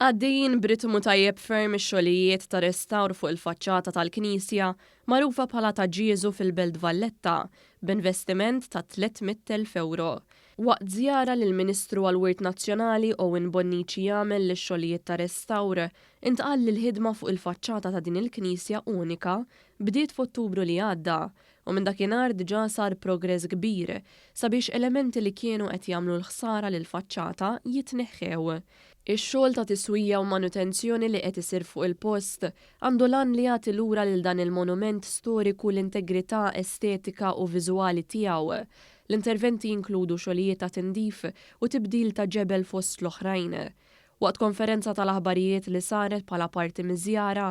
Għaddejjin b'ritmu tajjeb ferm ix-xogħlijiet ta' restawr fuq il-faċċata tal-knisja magħrufa bħala Ta' Ġieżu fil-Belt Valletta b'investiment ta' 300,000 ewro. Waqt żjara li l-Ministru għall-Wirt Nazzjonali Owen Bonnici għamel lix-xogħlijiet ta' restawr, intqal li l-ħidma fuq il-faċċata ta' din il-knisja unika bdiet f'Ottubru li għadda u minn dakinhar diġà sar progress kbir sabiex elementi li kienu qed jagħmlu l-ħsara lill-faċċata jitneħħew. Ix-xogħol ta' tiswija u manutenzjoni li qed isir fuq il-post għandu l-għan li jagħti lura lil dan il-monument storiku l-integrità estetika u viżwali tiegħu. L-interventi jinkludu xogħlijiet ta' tindif u tibdil ta' ġebel fost l-oħrajn. Waqt konferenza tal-aħbarijiet li saret bħala parti miż-żjara,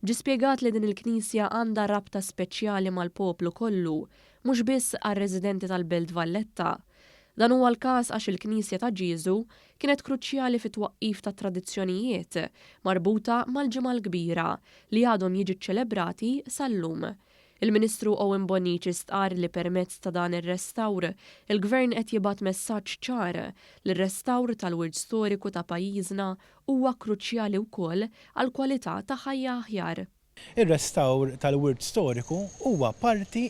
ġie spjegat li din il-knisja għandha rabta speċjali mal-poplu kollu, mhux biss għar-residenti tal-Belt Valletta. Dan huwa l-każ għax il-Knisja ta' Ġieżu kienet kruċjali fit-twaqqif ta' tradizzjonijiet marbuta mal-Ġimgħa l-Kbira li għadhom jiġi ċċelebrati sal-lum. Il-Ministru Owen Bonnici stqarr li permezz ta' dan ir-restawr, il-Gvern qed jibgħat messaġġ ċar li r-restawr tal-wirt storiku ta' pajjiżna huwa kruċjali wkoll għal kwalità ta' ħajja aħjar. Ir-restawr tal-wirt storiku huwa parti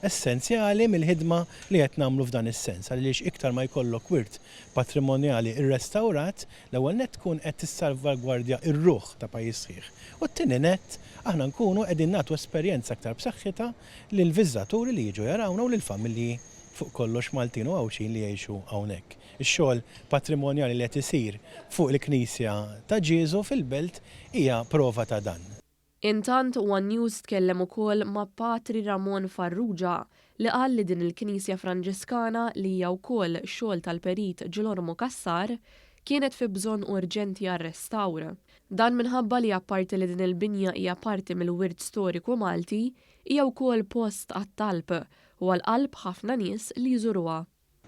essenzjali mill-ħidma li qed nagħmlu f'dan is-sens għaliex iktar ma jkollok wirt patrimonjali rrestawrat, l-ewwel nett tkun qed tissalvagwardja r-ruħ ta' pajjiż sħiħ u t-tieni nett aħna nkunu qegħdin nagħtu esperjenza aktar b'saħħitha lill-viżitaturi li jiġu jarawna u lill-familji fuq kollox Maltin u Għawdxin li jgħixu hawnhekk. Ix-xogħol patrimonjali li qed isir fuq il-Knisja ta' Ġieżu fil-Belt hija prova ta' dan. Intant, one News tkellem ukoll ma' Patri Ramon Farrugia li qal li din il-knisja Franġiskana li hija wkoll xogħol tal-Perit Ġlormu Cassar kienet fi bżonn urġenti għar-restawr. Dan minħabba li apparti li din il-binja hija parti mill-wirt storiku Malti, hija wkoll post għat-talb u għal qalb ħafna nies li jżuruha.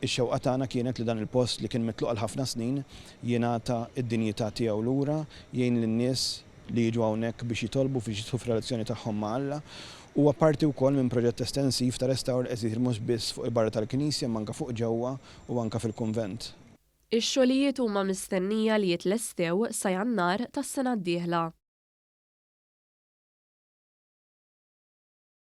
Ix-xewqa tagħna kienet li dan il-post li kien mitluq għal ħafna snin jingħata d-dinjità tiegħu lura, jgħin lin-nies li jiġu hawnhekk biex jitolbu, biex jidħlu f'relazzjoni tagħhom ma' Alla. Huwa parti wkoll minn proġett estensiv ta' restawr li qed isir mhux biss fuq il-barra tal-knisja imma anke fuq ġewwa u anke fil-kunvent. Ix-xogħlijiet huma mistennija li jitlestew sa Jannar tas-sena d-dieħla.